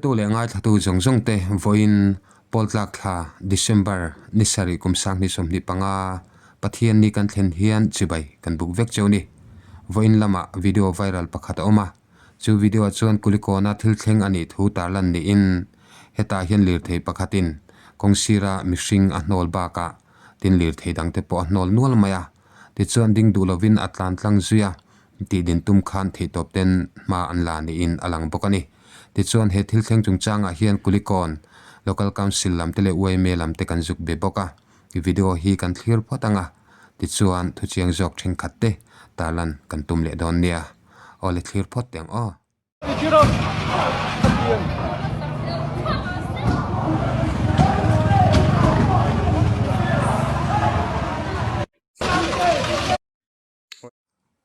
Thlirtu leh ngaithlatu zawng zawng te vawiin Pawltlak thla, December, ni sarih kum 2025, Pathian ni kan thlen hian chibai kan buk vek cheu ni. Vawiin lamah video viral pakhat a awm a, chu video ah chuan Kulikawna thil thleng a nih thu tarlan niin hetah hian lirthei pakhatin kawng sira mihring a hnawl bakah tin lirthei dangte pawh a hnawl nual mai a, tichuan ding duh lovin a tlan tlang zui a. Tih din tum khan theihtawp ten hma an la niin a lang bawk a ni. Tichuan he thil thleng chungchangah hian Kulikawn Local Council lam te leh yma lam te kan zuk be bawk a, video hi kan thlir phawt ang a, tichuan thuchiang zawk thenkhat te tarlan kan tum leh dawn nia. Aw le thlir phawt teh ang aw.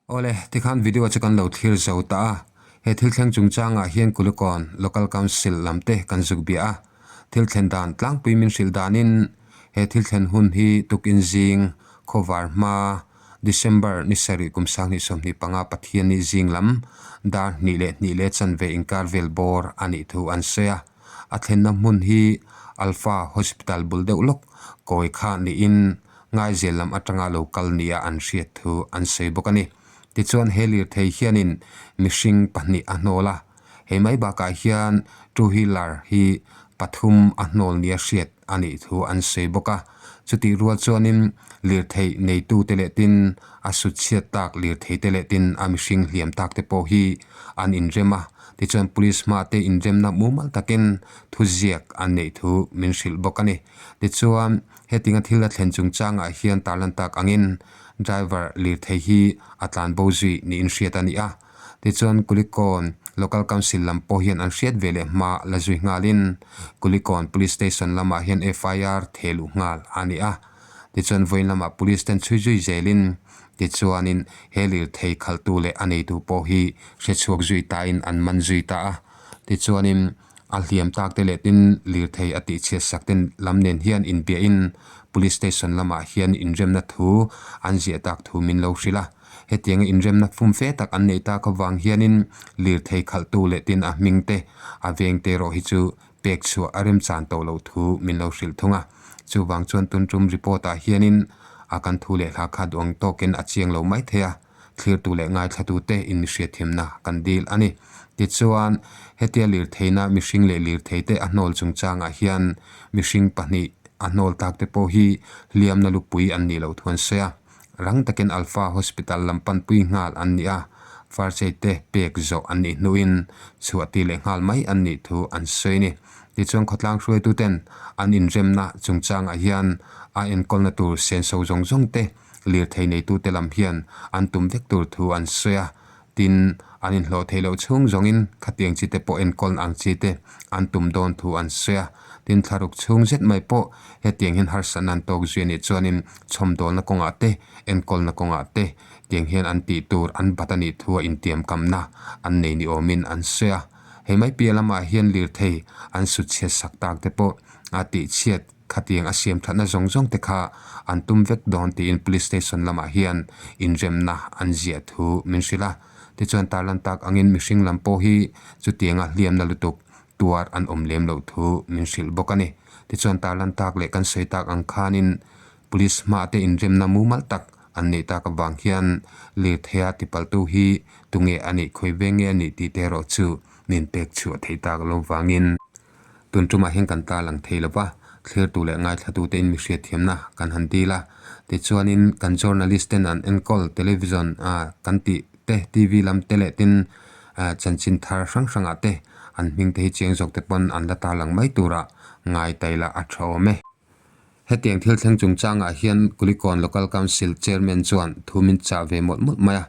Awle, tikhan video chu kan lo thlir zo ta a, he thil thleng chungchangah hian Kulikawn Local Council lam te kan zuk bia a, thil thlen dan tlangpui min hrilh danin he thil thlen hun hi tukin zing khawvar hma December ni sarih kum 2025 Pathianni zing lam dar hnih leh hnih leh chanve inkar vel bawr a nih thu an sawi a, a thlenna hmun hi Alpha Hospital bul deuh lawk kawi kha niin Ngaizel lam atanga lo kal nia an hriat thu an sawi bawk a ni. Tichuan he lirthei hianin mihring pahnih a hnawl a, hei mai bakah hian two wheeler hi pathum a hnawl nia hriat a nih thu an sawi bawk a. Chutih rual chuanin lirthei neitute leh tin a sut chhiat tak lirthei te leh tin a mihring hliam tak te pawh hi an inrem a, tichuan police hma te inremna mumal takin thuziak an neih thu min hrilh bawk a ni. Tichuan, hetinga thil a thlen chungchangah hian tarlan tak angin driver lirthei hi a tlan bo zui niin hriat a ni a. Tichuan, Kulikawn Local Council lam pawh hian an hriat ve leh hma la zui nghalin Kulikawn Police Station lamah hian FIR theh luh nghal a ni a. Tichuan, vawiin lamah Police ten chhui zui zelin tichuanin he lirthei khalhtu leh a neitu pawh hi hrechhuak zui tain an man zui ta a. Tichuanin. A hliam tak te leh tin lirthei a tih chhiat sak te lam nen hian inbiahin Police Station lamah hian inremna thu an ziah tak thu min lo hrilh a. Hetianga inremna fum fe tak an neih tak avang hianin lirthei khalhtu leh tin a hming te a veng te erawh hi chu pek chhuah a remchan tawh loh thu min lo hrilh thung a. Chuvang chuan tun tum report ah hianin a kan thu leh hla kha duang tawkin a chiang lo mai thei a. Thlirtu leh ngaithlatute inhriatthiamna kan dil a ni. Tichuan, hetia lirtheina mihring leh lirtheite a hnawl chungchangah hian mihring pahnih a hnawl takte pawh hi hliamna lupui an nih loh thu an sawi a. Rang takin Alpha Hospital lam panpui nghal an ni a, first aid te pek zawh an nih hnuin chhuahtir leh nghal mai an nih thu an sawi a ni. Tichuan, khawtlang hruaituten an inremna chungchangah hian a enkawlna tur senso zawng zawng te Lirthei neitute lam hian an tum vek tur thu an sawi a, tin, an inhlawh theih loh chhung zawngin khatiang chi te pawh enkawl ang chi te an tum dawn thu an sawi a. Tin, thlaruk chhung zet mai pawh hetiang hian harsatna an tawk zui a nih chuanin chhawmdawlna kawngah te, enkawlna kawngah te tiang hian an tih tur an bat a nih thu a intiamkamna an nei ni awmin an sawi a. Hei mai piah lamah hian lirthei an sut chhiat sak tak te pawh a tihchhiat Khatiang a siam thatna zawng zawng te kha an tum vek dawn tiin Police Station lamah hian inremna an ziah thu min hrilh a. Tichuan tarlan tak angin mihring lam pawh hi chutianga hliamna lutuk tuar an awm lem loh thu min hrilh bawk a ni. Tichuan tarlan tak leh kan sawi tak ang khanin Police hma te inremna mumal tak an neih tak avang hian lirtheia tipaltu hi tunge a nih khawi ve nge a nih tih te erawh chu min pek chhuah theih tak lo vangin Tun tumah hian kan ta lang thei lo va, thlirtu leh ngaithlatute in mi hriatthiamna kan han dil a. Tichuanin kan journalist ten an enkawl television a kan tih te, TV lam te leh tin chanchin thar hrang hrangah te an hming te hi chiang zawk te pawn an la ta lang mai turah ngai tai lah a tha awm e. Hetiang thil thleng chungchangah hian Kulikawn Local Council Chairman chuan thu min chah ve mawlh mawlh mai a,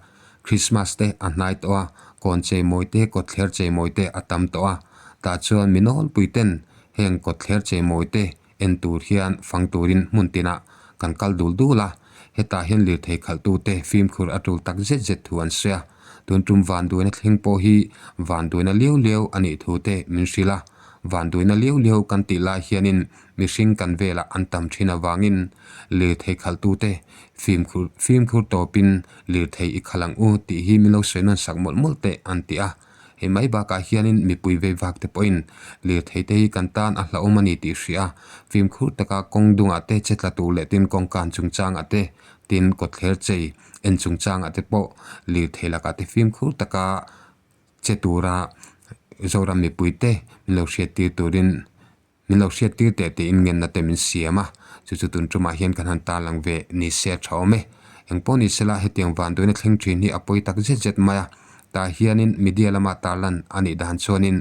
Christmas te a hnai tawh a, kawn cheimawi te, kawtthler cheimawi te a tam tawh a, tah chuan mi nawlpui ten heng kawtthler cheimawi te en tur hian fang turin hmun tinah kan kal dul dul a, hetah hian lirthei khalhtute fimkhur a tul tak zet zet thu an sawi a, tun tum vanduaina thleng pawh hi vanduaina liau liau a nih thu te min hrilh a, vanduaina liau liau kan tih lai hianin Mihring kan velah an tam thin avangin lirthei khalhtute fimkhur fimkhur tawpin lirthei i khalh ang u tih hi min lo sawi nawn sak mawlh mawlh teh an ti a. Hei mai bakah hianin mipui vei vak te pawhin lirthei te hi kan tan a hlauhawm a ni tih hria a, fimkhur taka kawng dungah te che tla tur leh tin kawngkan chungchangah te tin kawtthler chei en chungchangah te pawh lirthei lakah te fimkhur taka che tura Zoram mipuite min lo hriattir turin Min lo hriat tir teh tiin ngenna te min siam a, chu chu tun tumah hian kan han tarlang ve ni se a tha awm e. Engpawh ni sela hetiang vanduaina thleng thin hi a pawi tak zet zet mai a, tah hianin media lama tarlan a nih dan chuanin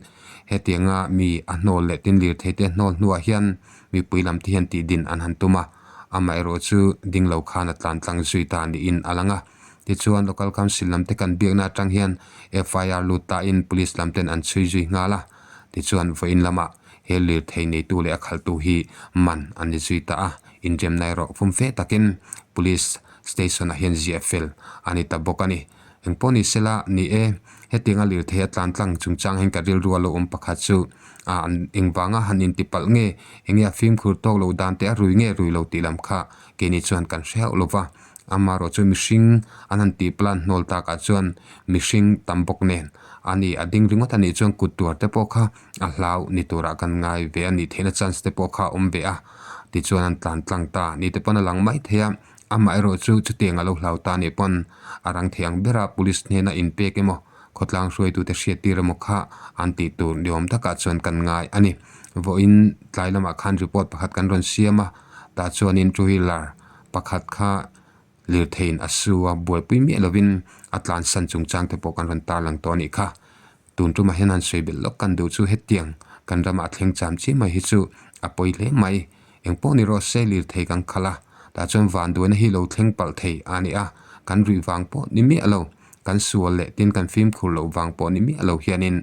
hetianga mi a hnawl leh tin lirthei te hnawl hnuah hian mipui lam te hian tihdin an han tum a, amaherawh chu ding lo khan a tlan tlang zui ta niin a lang a. Tichuan Local Council lam te kan biakna atang hian FIR lut tain Police lam ten an chhui zui nghal a. Tichuan vawiin lamah he lirthei neitu leh a khaltu hi man an ni zui ta a, inremna erawh fum fe takin Police Station ah hian ziah fel a ni ta bawk a ni. Engpawh ni sela, ni e, hetianga lirthei a tlan tlang chungchang hian ka rilru a lo awm pakhat chu a engvanga han intipalh nge, enge a fimkhur tawk lo dan te a rui nge rui lo tih lam kha keini chuan kan hre hauh lo va. Amaherawh chu mihring an han tih plan hnawl takah chuan mihring tam bawk nen a ni. A ding ringawt a nih chuan kut tuar te pawh kha a hlau ni turah kan ngai ve a nih theihna chance te pawh kha a awm ve a. Tichuan an tlan tlang ta ni te pawn a lang mai thei a. Amaherawh chu chutiang a lo hlau ta nih pawn a rang thei ang bera police hnena inpek emaw khawtlang hruaitute hriattir emaw kha an tih tur ni awm takah chuan kan ngai a ni. Vawiin tlai lamah khan report pakhat kan rawn siam a, tah chuanin two wheeler Pakhat kha lirtheiin a su a, buaipui miah lovin a tlansan chungchang te pawh kan rawn tarlang tawh a nih kha. Tun tumah hian han sawi belh lawk kan duh chu hetiang kan ramah a thleng cham chi mai hi chu a pawi hle mai. Engpawh ni rawh se lirthei kan khalh a, tah chuan vanduaina hi lo thleng palh thei a ni a, kan ruih vang pawh ni miah lo, kan sual leh tin kan fimkhur loh vang pawh ni miah lo hianin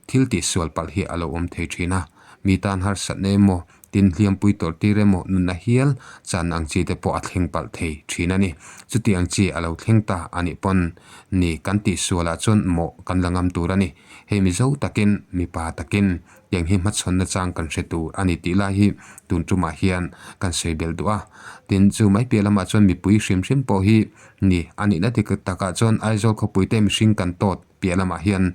thil tihsual palh hi a lo awm thei thin a, mi tan harsatna emaw Tin, hliampui tawrh tir emaw nunna hial chan ang chi te pawh a thleng palh thei thin a ni. Chuti ang chi a lo thleng ta a nih pawn ni kan tih sualah chuan mawh kan la ngam tur a ni. Hei mizo takin, mipa takin tiang hi hmachhawnna chang kan hre tur a ni tih lai hi tun tumah hian kan sawi belh duh a. Tin, chu mai piah lamah chuan mipui hrim hrim pawh hi ni a nihna dik takah chuan Aizawl khawpui te mihring kan tawt piah lamah hian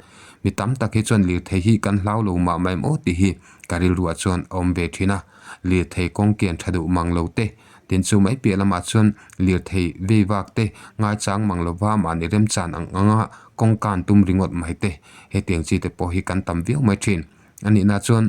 mi tam tak hi chuan lirthei hi kan hlau lo mah mai maw tih hi ka rilruah chuan a awm ve thin a, lirthei kawng kian tha duh mang lo te, tin chu mai piah lamah chuan lirthei vei vak te ngaichang mang lova mahni remchan ang anga kawng kan tum ringawt mai te hetiang chi te pawh hi kan tam viau mai thin a nihna chuan.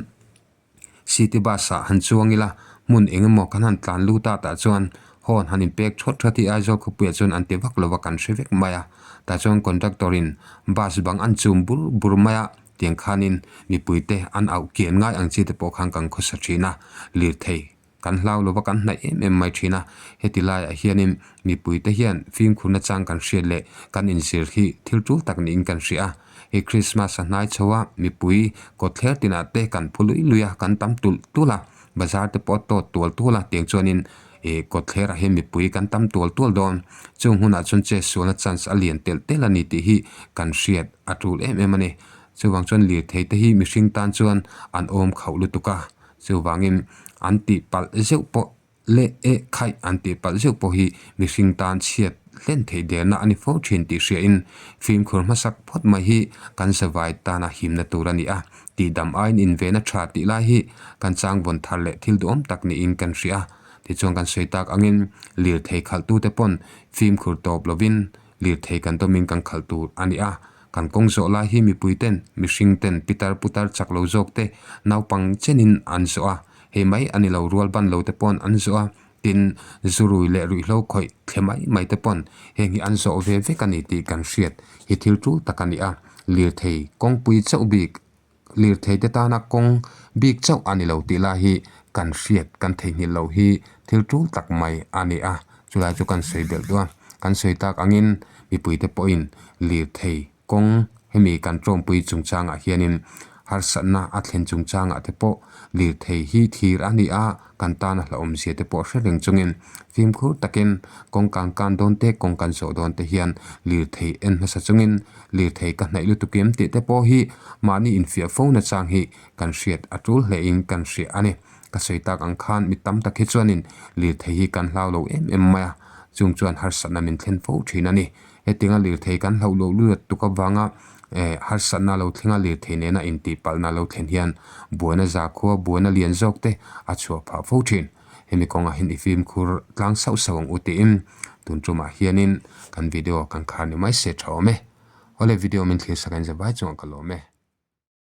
City bus ah han chuang ila hmun eng emaw kan han tlan lut a tah chuan horn han inpek thawt thawt hi Aizawl khawpuiah chuan an ti vak lova kan hre vek mai a tah chuan conductor in bus bang an chum bur bur mai a tiang khanin mipui te an auh kian ngai ang chi te pawh khan kan khawsa thin a lirthei Kan hlau lova kan hnaih em em mai thin a, heti laiah hianin mipuite hian fimkhurna chang kan hriat leh kan inzir hi thil tul tak niin kan hria a. Hei Krismas a hnai chho a, mipui kawtthler tinah te kan phu lui lui a, kan tam tulh tulh a, bazar te pawh a tawt tual tual a, tiang chuanin ih kawtthlerah hian mipui kan tam tual tual dawn. Chung hunah chuan che sualna chance a lian telh telh a ni tih hi kan hriat a tul em em a ni. Chuvang chuan lirthei te hi mihring tan chuan an awm khauh lutuk a. Chuvangin an tih palh zeuh pawh leh eh khaih an tih palh zeuh pawh hi mihring tan chhiat hlen theih derna a ni fo thin tih hriain fimkhur hmasak phawt mai hi kan zavai tana himna tur a ni a, tihdam aiin invehna tha tih lai hi kan changvawn thar leh thil duhawm tak niin kan hria. Tichuan kan sawi tak angin lirthei khalhtute pawn fimkhur tawp lovin Lirthei kan tawmin kan khalh tur a ni a, kan kawng zawh lai hi mipui ten, mihring ten, pitar putar chak lo zawk te naupang chenin an zawh a, hei mai a ni lo rual ban lo te pawn an zawh a, tin zurui leh ruihhlo khawih thle mai mai te pawn heng hi an zawh ve vek a ni tih kan hriat hi thil tul tak a ni a, lirthei kawngpui chauh bik Lirthei te tana kawng bik chauh a ni lo tih lai hi kan hriat kan theihnghilh loh hi thil tul tak mai a ni a, chulai chu kan sawi belh duh a. Kan sawi tak angin mipuite pawhin lirthei kawng hemi kan tawmpui chungchangah hianin harsatna a thlen chungchangah te pawh lirthei hi thlir a ni a, kan tana hlauhawmzia te pawh hre reng chungin fimkhur takin kawng kan kan dawn te kawng kan zawh dawn te hian lirthei en hmasa chungin lirthei ka hnaih lutuk em tih te pawh hi mahni infiah fo na chang hi kan hriat a tul hle in kan hria a ni. Ka sawi tak ang khan mi tam tak hi chuanin lirthei hi kan hlau lo em em mai a, chung chuan harsatna min thlen fo thin a ni. Hetianga lirthei kan hlauh loh luat tuk avanga Eh harsatna lo thlenga lirthei nena intihpalhna lo thlen hian buaina zakhua buaina lian zawk te a chhuah phah fo thin. Hemi kawngah hian i fimkhur tlang sauh sauh ang u tiin tun tumah hianin kan video kan khar ni mai se tha awm e. Awle video min thlir sak en zevai chungah ka lawm e.